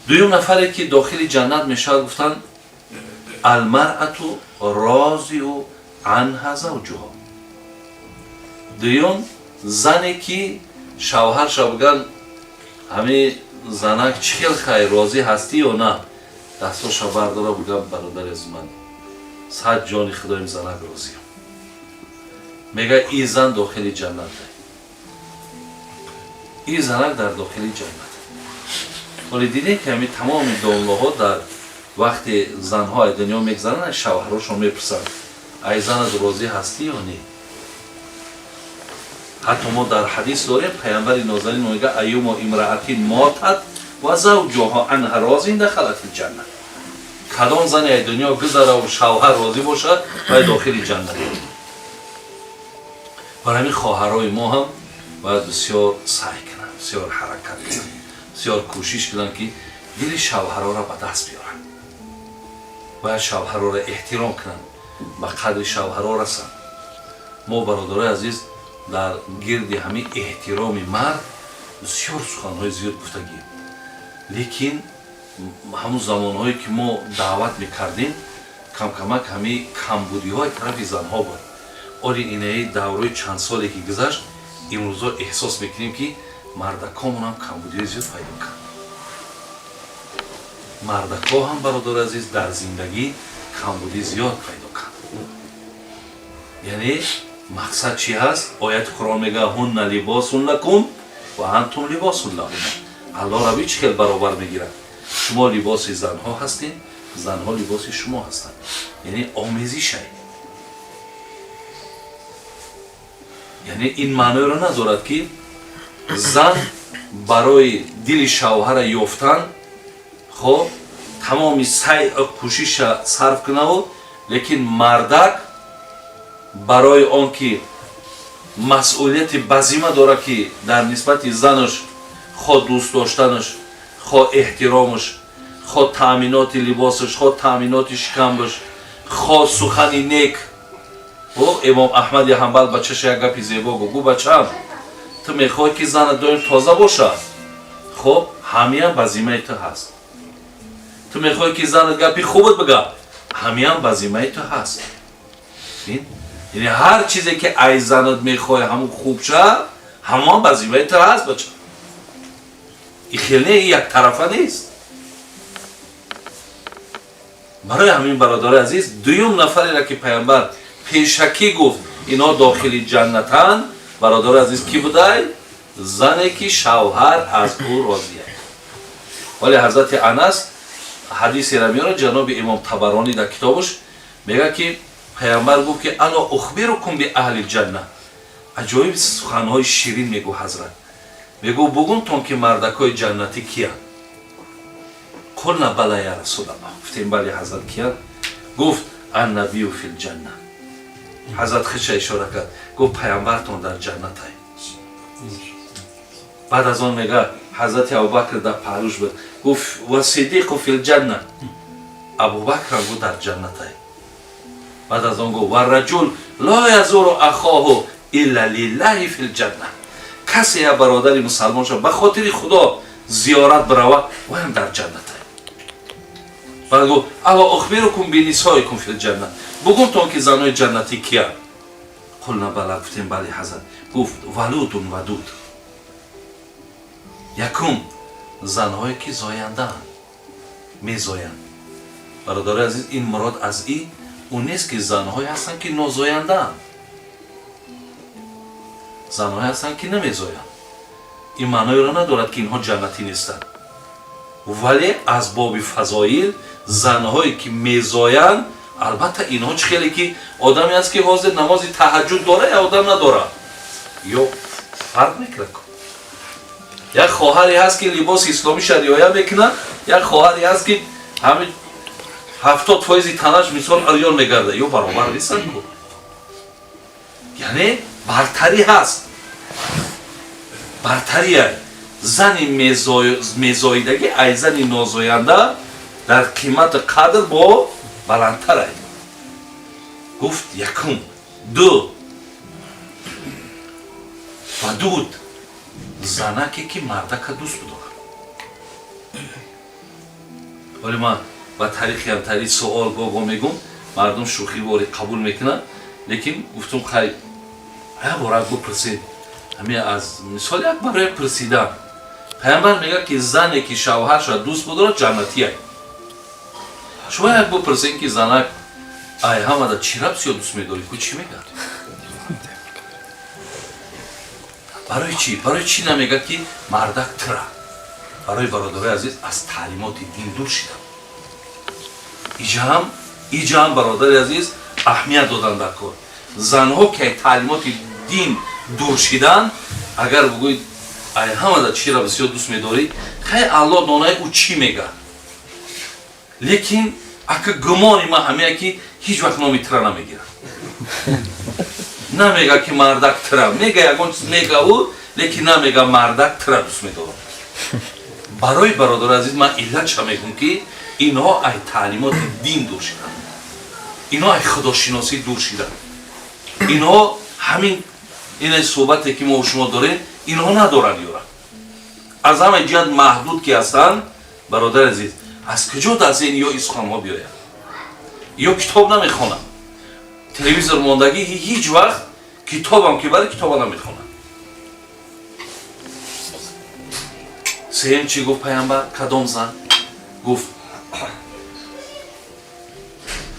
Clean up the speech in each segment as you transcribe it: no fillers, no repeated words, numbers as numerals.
Дуюм нафаре ки дохили ҷаннат мешавад, гуфтанд: алмаръату розиу анҳа завҷуҳо. Дуюм зане ки шавҳарша биган: «Ҳами занак, чӣ хел, хай, розӣ ҳастӣ ё на?» Дастоша бардора, биган: «Бародари аз ман, сад ҷони худоим, занак, розиам», мега. И зан дохили ҷаннат, и занак дар дохили ҷаннат. Ҳоле дидем, ки ҳами тамоми домлаҳо дар вақте занҳо ай дунё мегзаранд, шавҳарошон мепурсанд: «Ай занат розӣ ҳастӣ ё не?» Ҳатто мо дар ҳадис дорем, паямбари нозанин мега: «Аюмо имраатин мотат ва завҷуҳо анҳа розин дахалат илҷанна». Кадом зане ай дунё гузараву шавҳар розӣ бошад, вай дохили ҷаннат. Бар ҳамин хоҳарои мо ҳам бояд бисёр саъй кунанд, бисёр ҳаракат кунанд, бисёр кӯшиш кунанд, ки дили шавҳарора ба даст биёранд. Бояд шавҳарора эҳтиром кунанд, ба қадри шавҳаро расанд. Мо, бародарои азиз, дар гирди ҳамин эҳтироми мард бисёр суханҳои зиёд гуфтагием, лекин ҳамун замонҳое ки мо даъват мекардем, камкамак ҳамин камбудиҳои тарафи занҳо буд. Оли инаи даврои чанд соле ки гузашт, имрӯзо эҳсос мекунем, ки мардакомонам камбудиҳои зиёд пайдо кард. Мардакҳо ҳам, бародари азиз, дар зиндагӣ камбудӣ зиёд пайдо кард. Яъне мақсад чӣ ҳаст? Ояти Қуръон мега: «Ҳунна либосун лакум ва антум либосун лаҳунна». Аллоҳ раби чӣ хел баробар мегирад? Шумо либоси занҳо ҳастед, занҳо либоси шумо ҳастанд, яъне омезишай. Яъне ин маъноеро надорад, ки зан барои дили шавҳара ёфтан хоб тамоми сай кӯшиша сарф кунаву, лекин мардак барои он ки масъулияти ба зимма дорад, ки дар нисбати занаш, хо дӯст доштанаш, хо эҳтиромаш, хо таъминоти либосаш, хо таъминоти шикамбаш, хо сухани нек. О имом Аҳмади Ҳанбал бачаша як гапи зебо гуфт. Гу: «Бачаам, ту мехоҳӣ, ки занат доим тоза бошад, хоб, ҳамиям ба зиммаи ту ҳаст. Ту мехоҳӣ, ки занат гапи хубат бига, ҳамиям ба зиммаи ту ҳаст». Яъне ҳар чизе ки ай занат мехоҳӣ, ҳамун хуб ша, ҳамон ба зиммаи ту ҳаст, бача. И хел не, яктарафа нест. Барои ҳамин, бародари азиз, дуюм нафареро ки паямбар пешакӣ гуфт, инҳо дохили ҷаннатанд, бародари азиз, кӣ будай? Зане ки шавҳар аз ӯ розия. Вале ҳазрати Анас ҳадисеро меорад, ҷаноби имом Табаронӣ дар китобаш мегӯяд, ки паямбар гуфт ки: «Ало ухбирукум би аҳли ҷанна». Аҷоиб суханҳои ширин мегӯ ҳазрат. Мегӯ: «Бугумтон, ки мардакҳои ҷаннатӣ киянд?» «Қулна бала, я Расулаллоҳ», гуфтем: «Бале, ҳазрат, киянд?» Гуфт: «Аннабию фил ҷанна». Ҳазрат худша ишора кард, гуфт: «Паямбартон дар ҷаннатай». Баъд аз он мега, ҳазрати Абубакр дар паҳлӯш буд, гуфт: «Ва сидиқу фил ҷанна». Абубакрам гуфт, дар ҷаннатай. Баъд аз он гуфт: «Ва раҷул ло язуру ахоҳу илла лиллаҳи фил ҷанна». Касе я бародари мусалмонша ба хотири Худо зиёрат бирава, ваям дар ҷаннатай. Баъд гуфт: «Ала ухбирукум бинисоикум фил ҷанна». Бугумтон, ки занои ҷаннатӣ киянд? «Қулна бала», гуфтем: «Бале, ҳазрат». Гуфт: «Валудун вадуд». Якум, занҳое ки зояндаанд, мезоянд. Бародари азиз, ин мурод аз и ӯ нест, ки занҳое ҳастанд, ки нозояндаанд, занҳое ҳастанд, ки намезоянд. Ин маъноеро надорад, ки инҳо ҷаннатӣ нестанд, вале аз боби фазоил занҳое ки мезоянд, албатта инҳо чӣ хеле ки одаме аст, ки ҳозир намози таҳаҷҷуд дора я одам надорад, ё фарқ мекунад. Як хоҳаре ҳаст, ки либоси исломиша риоя мекунад, як хоҳаре ҳаст, ки ҳамин 70% танаш мисол арён мегардад, ё баробар нестанд ку. Яъне бартарӣ ҳаст, бартария зани мезоидагӣ ай зани нозоянда дар қимату қадр бо баландтар. Гуфт якум. Ду, вадуд. Занаке ки мардака дӯст бидорад. Вале ман ба таърихи ҳамтари суол гого мегум, мардум шӯхиворӣ қабул мекунанд, лекин гуфтум хай як бора бипурсед, ҳамин аз мисол як барои пурсидан. Паямбар мегӯяд ки зане ки шавҳарша дӯст бидорад, ҷаннатия. Шумо як бипурсед ки занак ай ҳамада чира бисёр дӯст медорӣ, ку чӣ мегӯяд? Барои чӣ? Барои чӣ намегӯяд ки мардак тира? Барои бародарои азиз, аз таълимоти дин дур шидам. Иҷаам бародари азиз, аҳамият додан дар кор. Занҳо ки ай таълимоти дин дур шидан, агар бигӯед ай ҳамада чира бисёр дӯст медорӣ, хай Аллоҳ донае ӯ чӣ мегӯяд. Лекин ака гумони ман ҳамея ки ҳеҷ вақт номи тира намегирад. Намега ки мардак тира, мега ягон чиз мега ӯ, лекин намега мардак тира дӯст медорам. Барои бародари азиз, ман иллатша мегӯм ки инҳо ай таълимоти дин дур шиданд, инҳо ай худошиносӣ дур шиданд, инҳо ҳамин ина суҳбате ки мо шумо дорем, инҳо надоранд ёра. Аз ҳама ҷиҳат маҳдуд ки ҳастанд, бародари азиз, аз куҷо дар зеҳни ё ин суханҳо биёяд? Ё китоб намехонанд, телевизор мондагӣ, ҳеҷ вақт китобам ки бари китоба намехонанд. Сеюм чӣ гуфт паямбар? Кадом зан? Гуфт: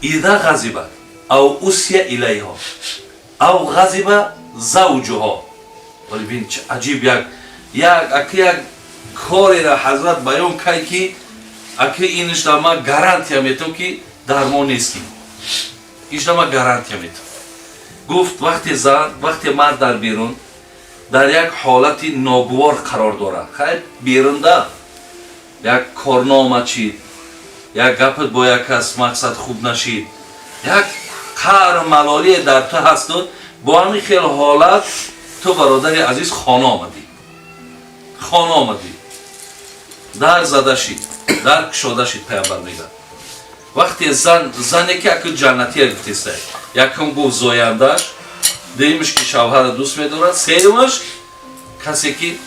ида ғазибат ав усия илайҳо ав ғазиба завҷуҳо. Вале бин, чӣ аҷиб як як аки як корера ҳазрат баён кард ки аки инишда ман гарантия метам ки дар мо нестим. Ишда ман гарантия метам. Гуфт вақте зан, вақте мард дар берун дар як ҳолати ногувор қарор дорад, хайр, берунда як корнома чид, як гапат бо як кас мақсад хуб нашид, як қаҳру малолие дар ту ҳасту бо ҳамин хел ҳолат ту, бародари азиз, хона омадӣ, хона омадӣ, дар зада шид, дар кушода шид. Паямбар мегӯяд, вақте зан, зане ки аку ҷаннатия гуфтеста, якум гуфт зояндааш, дуюмаш ки шавҳара дӯст медорад, сеюмаш касе ки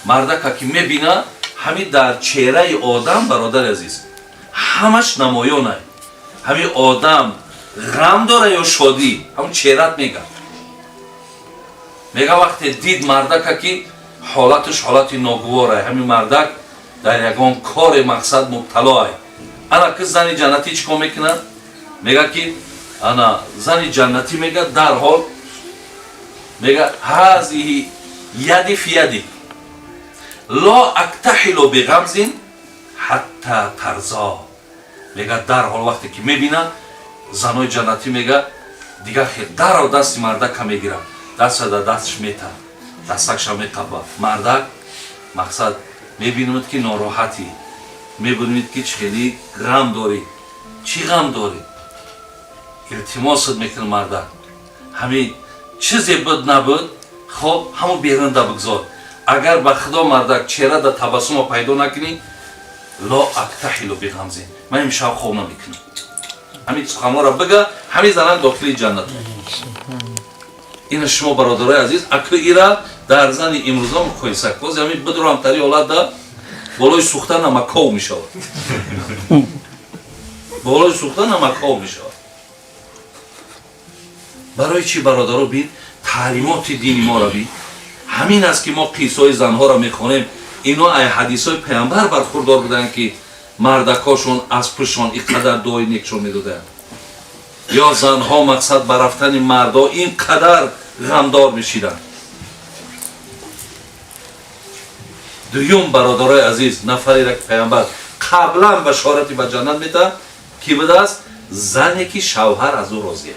мардака ки мебина, ҳамин дар чеҳраи одам, бародари азиз, ҳамаш намоёнай. Ҳамин одам ғам дора ё шодӣ, ҳамун чеҳрат мега. Мега вақте дид мардака ки ҳолаташ ҳолати ногуворай, ҳамин мардак дар ягон кори мақсад мубталоай, ана ки зани ҷаннатӣ чӣ кор мекунад? Мега ки ана зани ҷаннатӣ мега дарҳол мега: ҳазиҳи яди фи яди ло актаҳилу биғамзин ҳатта тарзо. Мега дарҳол вақте ки мебина, занои ҷаннатӣ, мега, дигар хел дарҳол дасти мардака мегирад, даста дар дасташ мета, дастакша меқапа. Мардак, мақсад, мебинад ки нороҳатӣ, мебинед ки чӣ хеле ғам дорӣ, чӣ ғам дорӣ? Илтимосат мекунад мардак, ҳамин чизе буд набуд, хоб, ҳамон берунда бигзор. Агар ба худо, мардак, чеҳрада табассума пайдо накунӣ, ло актаҳилу биғамзин, ман имшаб хоб намекунам. Ҳамин суханҳоро бига, ҳамин занак дохили ҷаннат. Ина шумо, бародарои азиз, аку ира дар зани имрӯза муқоиса боз ҳамин бидурам тари ҳолатда болои сӯхта намаков мешавад, болои сӯхта намаков мешавад. Барои чӣ, бародаро? Бин, таълимоти дини моро бин. Ҳамин аст ки мо қиссаҳои занҳоро мехонем, ино ай ҳадисҳои паямбар бархурдор буданд ки мардакошон аз пуштшон ин қадар дуои некшон медоданд, ё занҳо, мақсад, ба рафтани мардо ин қадар ғамдор мешиданд. Дуюм, бародарои азиз, нафареро ки паямбар қаблан башорати ба ҷаннат метаҳад, кӣ будааст? Зане ки шавҳар аз ӯ розия.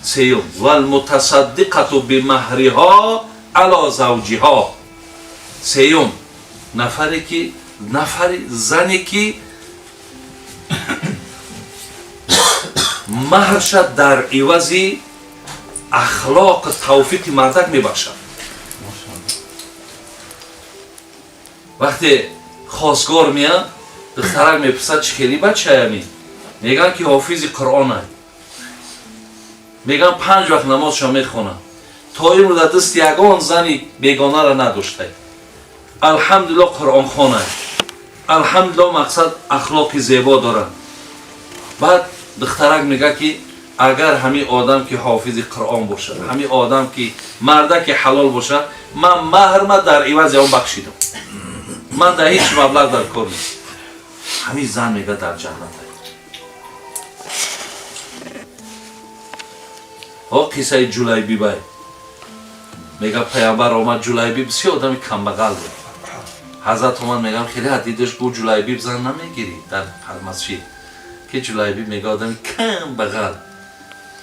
Сеюм: валмутасаддиқату бимаҳриҳо ало завҷиҳо. Сеюм, нафаре ки нафари зане ки маҳрша дар ивази ахлоқу тавфиқи мардак мебахшад. Вақте хосгор меяд, духтарак мепурсад: чӣ хели бачаями? Мегӯянд ки ҳофизи Қуръонай, мегӯянд 5 вақт намозша мехонад. То имрӯз дар дасти ягон зани бегонара надоштай. Алҳамдулилло, қуръонхонай, алҳамдулилло, мақсад, ахлоқи зебо дорад. Баъд духтарак мега, ки агар ҳамин одам ки ҳофизи қуръон бошад, ҳамин одам ки мардаки ҳалол бошад, ман маҳрма дар ивази он бахшидам, ман дар ҳеҷ маблағ дар кор нест. Ҳамин зан, мега, дар ҷаннат. О, қиссаи Ҷулайбибай. Мега, паямбар омад. Ҷулайбиб бисёр одами камбағал буд. Ҳазрат омад, мегам, хеле дидаш, гуфт: «Ҷулайбиб, зан намегирӣ?» Дар масҷид ки Ҷулайбиб, мега, одами камбағал.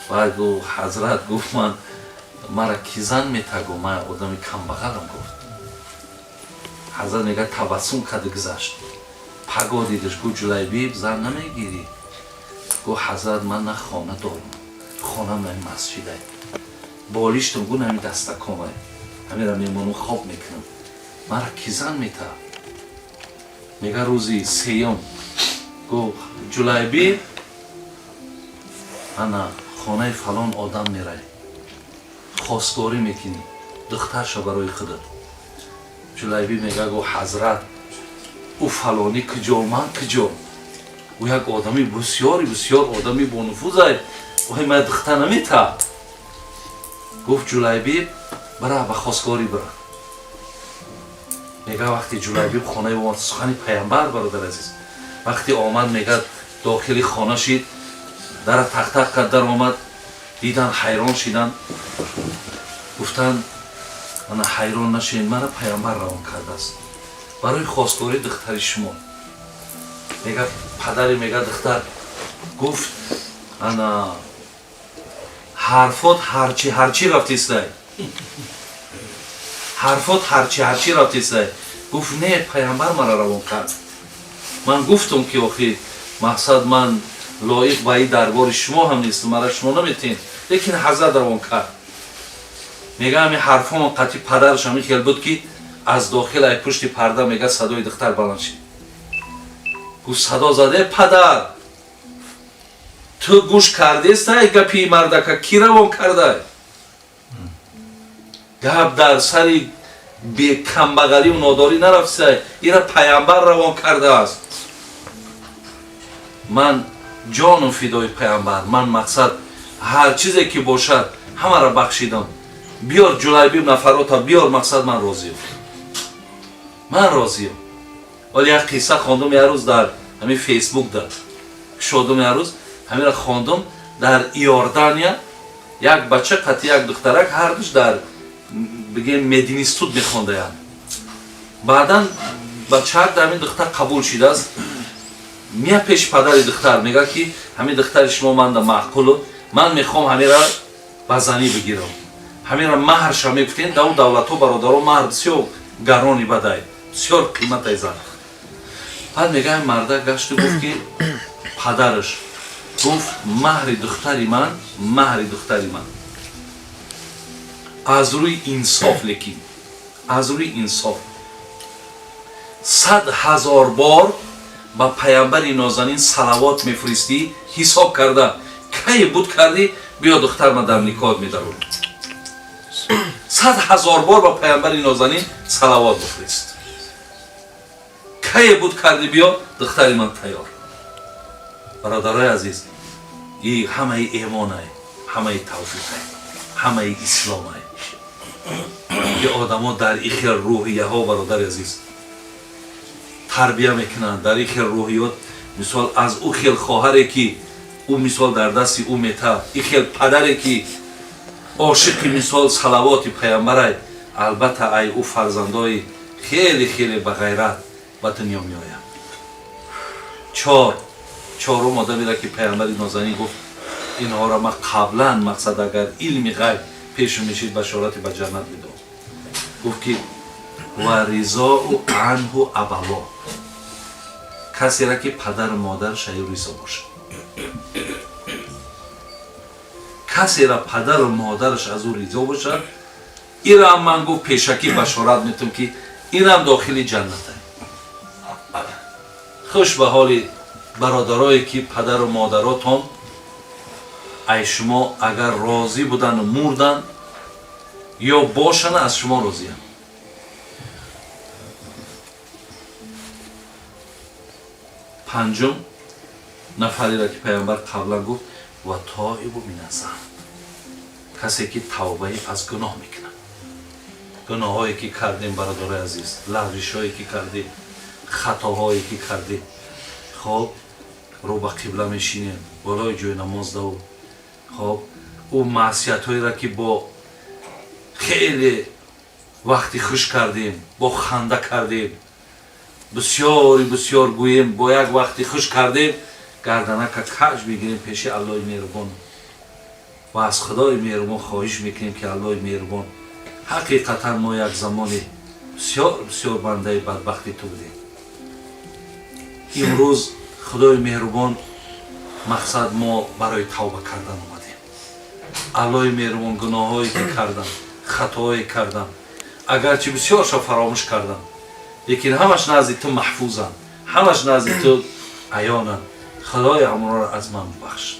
Баъд гуфт: «Ҳазрат», гуфт, «ман мара ки зан метагу, ман одами камбағалам», гуфт. Ҳазрат, мега, табассум карда гузашт. Паго дидаш, гуфт: «Ҷулайбиб, зан намегирӣ?» Гуфт: «Ҳазрат, ман на хона дорам, хонам нами масҷидай, болиштам гу нами дастакомай, ҳамира мемонам, хоб мекунам, мара ки зан мета?» Мега, рӯзи сеюм гуфт: «Ҷулайбиб, ана хонаи фалон одам мерай, хостгорӣ мекунӣ духтарша барои худат». Ҷулайбиб мега, гуфт: «Ҳазрат, ӯ фалонӣ куҷо, ман куҷо? Ӯ як одами бисёри бисёр одами бонуфузай, ой, ман духтар намета». Гуфт: «Ҷулайбиб, бара, ба хостгорӣ бира». Мега, вақти Ҷулайбиб хонаи омад, сухани паямбар, бародар азиз, вақте омад, мега, дохили хона шид, дара тақтақ кард, дар омад, дидан, ҳайрон шидан. Гуфтанд: «Ана, ҳайрон нашед, мара паямбар равон кардааст барои хостгории духтари шумо». Мега, падари, мега, духтар гуфт: «Ана, ҳарфот ҳарчи ҳарчи рафтистай, ҳарфот ҳарчи ҳарчи рафтистай». Гуфт: «Не, паямбар мара равон кард. Ман гуфтам, ки охи, мақсад, ман лоиқ ба и дарбори шумо ҳам нестам, мара шумо наметен, лекин ҳазрат равон кард». Мега, ҳами ҳарфомон қатъи падараш ҳамин хел буд, ки аз дохил, ай пушти парда, мега, садои духтар баланд шид. Гуфт, садо заде: «Падар, ту гӯш кардестай гапи мардака? Ки равон кардай? Гап дар сари бекамбағаливу нодорӣ нарафтистай, ира паямбар равон кардааст. Ман ҷону фидои паямбар, ман, мақсад, ҳар чизе ки бошад, ҳамаро бахшидам. Биёр, Ҷулайбиб, нафарота биёр, мақсад, ман розиам, ман розиам». Вале як қисса хондум як рӯз дар ҳамин Фейсбук, да кушодум як рӯз, ҳаминро хондум. Дар Иордания як бача қати як духтарак, ҳардуш дар, бигем, мединститут мехондаянд. Баъдан бачаак дар ҳамин духтар қабул шидааст. Мия пеши падари духтар, мега, ки ҳамин духтари шумо манда маъқулу, ман мехоҳам ҳамира ба занӣ бигирам, ҳамира маҳрша мегуфтем. Дар у давлатҳо, бародаро, маҳр бисёр гарони бадай, бисёр қиматай зан. Баъд мега, марда гашту гуфт, ки падараш гуфт: «Маҳри духтари ман, маҳри духтари ман аз рӯи инсоф, лекин аз рӯи инсоф, 100 000 бор ба паямбари нозанин салавот мефиристӣ, ҳисоб карда, кай буд кардӣ, биё, духтарма дар никоҳ медарон. 100 000 бор ба паямбари нозанин салавот бифирист, кае буд кардӣ, биё, духтари ман тайёр». Бародарои азиз, и ҳамаи эмонай, ҳамаи тавфиқай, ҳамаи исломай, ки одамо дар ин хел рӯҳияҳо, бародари азиз, тарбия мекунанд, дар ин хел рӯҳиёт. Мисол, аз ӯ хел хоҳаре, ки ӯ, мисол, дар дасти ӯ мета, ин хел падаре, ки ошиқи, мисол, салавоти паямбарай, албатта, ай ӯ фарзандои хеле хеле бағайрат ба дунё меояд. Чорум одамеро, ки паямбари нозанин гуфт: «Инҳоро ман қаблан, мақсад, агар илми ғайб пешу мешид, башорати ба ҷаннат медод», гуфт, ки ва ризоу анҳу абаво, касеро, ки падару модараш аю ризо бошад. Касеро падару модараш аз ӯ ризо бошад, инам ман, гуфт, пешакӣ башорат метум, ки инам дохили ҷанната. Хуш ба ҳоли бародарое, ки падару модаротон ай шумо агар розӣ будану мурдан. Ё бошана аз шумо розиям. Панҷум нафареро ки пайғамбар қаблан гуфт ва тоибу миназзанб, касе ки тавбаи аз гуноҳ мекунад. Гуноҳҳое ки кардем, бародарои азиз, лағзишҳое ки кардем, хатоҳое ки кардем, хоб рӯ ба қибла мешинем болои ҷои намоз даву хоб ӯ маъсиятҳоеро ки бо хеле вақти хуш кардем, бо ханда кардем, бисёри бисёр гӯем, бо як вақти хуш кардем, гарданака каҷ мегирем пеши Аллоҳи меҳрубон ва аз Худои меҳрубон хоҳиш мекунем ки Аллоҳи меҳрубон, ҳақиқатан мо як замоне бисёр бисёр бандаи бадбахти ту будем. Имрӯз Худои меҳрубон мақсад мо барои тавба кардан омадем. Аллоҳи меҳрубон, гуноҳҳое ки кардам, хатоҳое кардам, агарчи бисёрша фаромӯш кардам, лекин ҳамаш назди ту маҳфузанд, ҳамаш назди ту аёнанд. Худои амроро аз ман бубахш,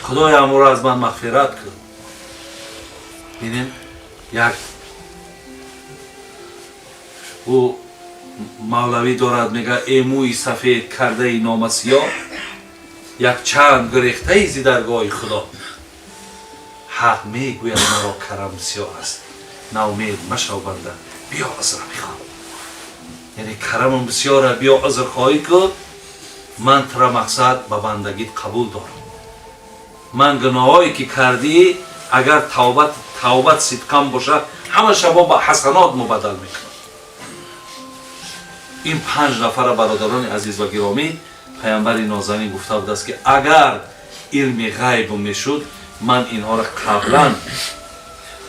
Худои амроро аз ман мағфират кун. Бинем, як ӯ мавлавӣ дорад, мега: э мӯи сафед кардаи номасиёҳ, як чанд гурехтаи зи даргоҳи Худо, ҳақ мегӯяд маро карам бисёр аст, наумед машав банда, биё узр бихоҳ. Яъне карамам бисёра, биё узрхоҳӣ кун, ман тура мақсад ба бандагит қабул дорам. Ман гуноҳое ки кардӣ, агар тавбат сидқан бошад, ҳамаша бо ба ҳасанот мубаддал мекунам. Ин панҷ нафара, бародарони азиз ва гиромӣ, паямбари нозанин гуфта будааст ки агар илми ғайб мешуд, ман инҳоро қаблан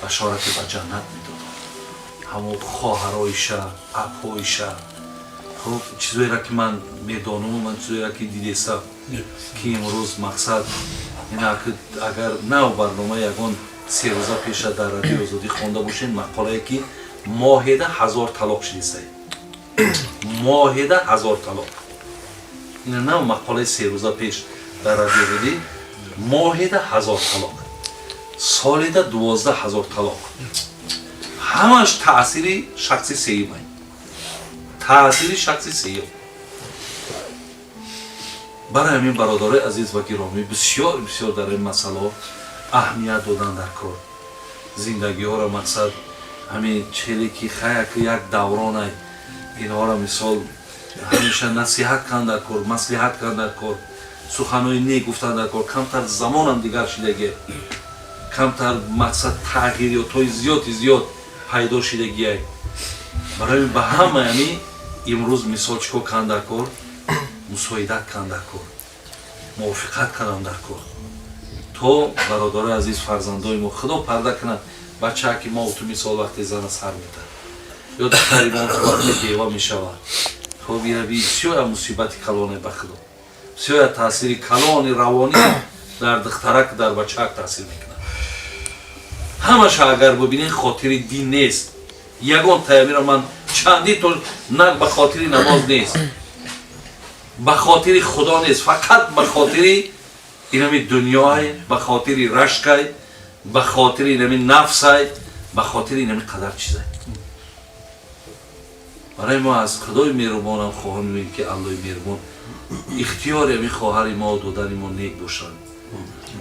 башорати ба ҷаннат медодам. Ҳамон хоҳароиша, апоиша, хуб, чизоеро ки ман медонаму ман чизоеро ки дидесам, ки имрӯз мақсад агар нав барнома ягон 3 рӯза пеша дар Радиои Озодӣ хонда бошед, мақолае ки моҳеда 1000 талоқ шидисае, моҳеда 1000 талоқ. Ина нав мақолаи 3 рӯза пеш дар Радиои Озодӣ, моҳеда 1000 талоқ, соледа 12 000 талоқ. Ҳамаш таъсири шахси сеюмай, таъсири шахси сеюм. Барои ҳамин, бародарои азиз ва гиромӣ, бисёр бисёр дар ин масъалаҳо аҳамият додан дар кор. Зиндагиҳоро мақсад ҳамин челе ки хаяк як давронай, инҳоро мисол ҳамеша насиҳат кан дар кор, маслиҳат кан дар кор, суханҳои нек гуфтан дар кор. Камтар замонам дигар шидаге, камтар мақсад тағйирётҳои зиёди зиёд пайдо шидагиай. Барои ба ҳамаи ҳамин имрӯз мисол чӣ кор кан дар кор? Мусоидат кан дар кор, мувофиқат кардан дар кор, то бародарои азиз, фарзандои мо, Худо парда кунад, бачааки мо ту мисол вақте зана сар медад ё духтари мо ту вақте бева мешавад, хоб ираби бисёр мусибати калоне, ба Худо, бисёр таъсири калони равонӣ дар духтарак, дар бачаак таъсир мекунад. Ҳамаша агар бибинед, хотири дин нест. Ягон таямиро ман чанди то на ба хотири намоз нест, ба хотири Худо нест, фақат ба хотири инами дунёай, ба хотири рашкай, ба хотири инами нафсай, ба хотири инами қадар чизай. Барои мо аз Худои меҳрубонам хоҳонем ки Аллоҳи меҳрубон ихтиёри ами хоҳари мо, додари мо нек бошанд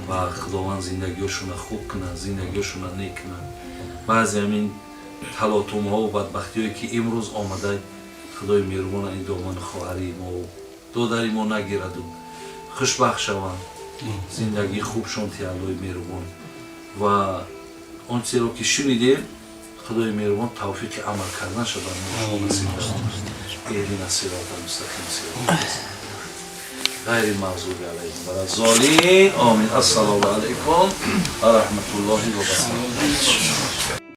ва Худованд зиндагиҳошона хуб кунад, зиндагиҳошона нек кунад. Баъзе ҳамин талотумҳову бадбахтиҳое ки имрӯз омада, Худои меҳрубон ин домани хоҳари мову додари мо нагираду хушбахт шаванд, зиндагии хубшон ти Аллоҳи меҳрубон. Ва он чизеро ки шунидем, Худои меҳрубон тавфиқи амал карданша бар мо шумо насиб гардонад. Иҳдина сирота мустақим, сирота ғайри мағзуби алайҳим вала золин. Омин. Ассалому алайкум ва раҳматуллоҳи ва баракатуҳ.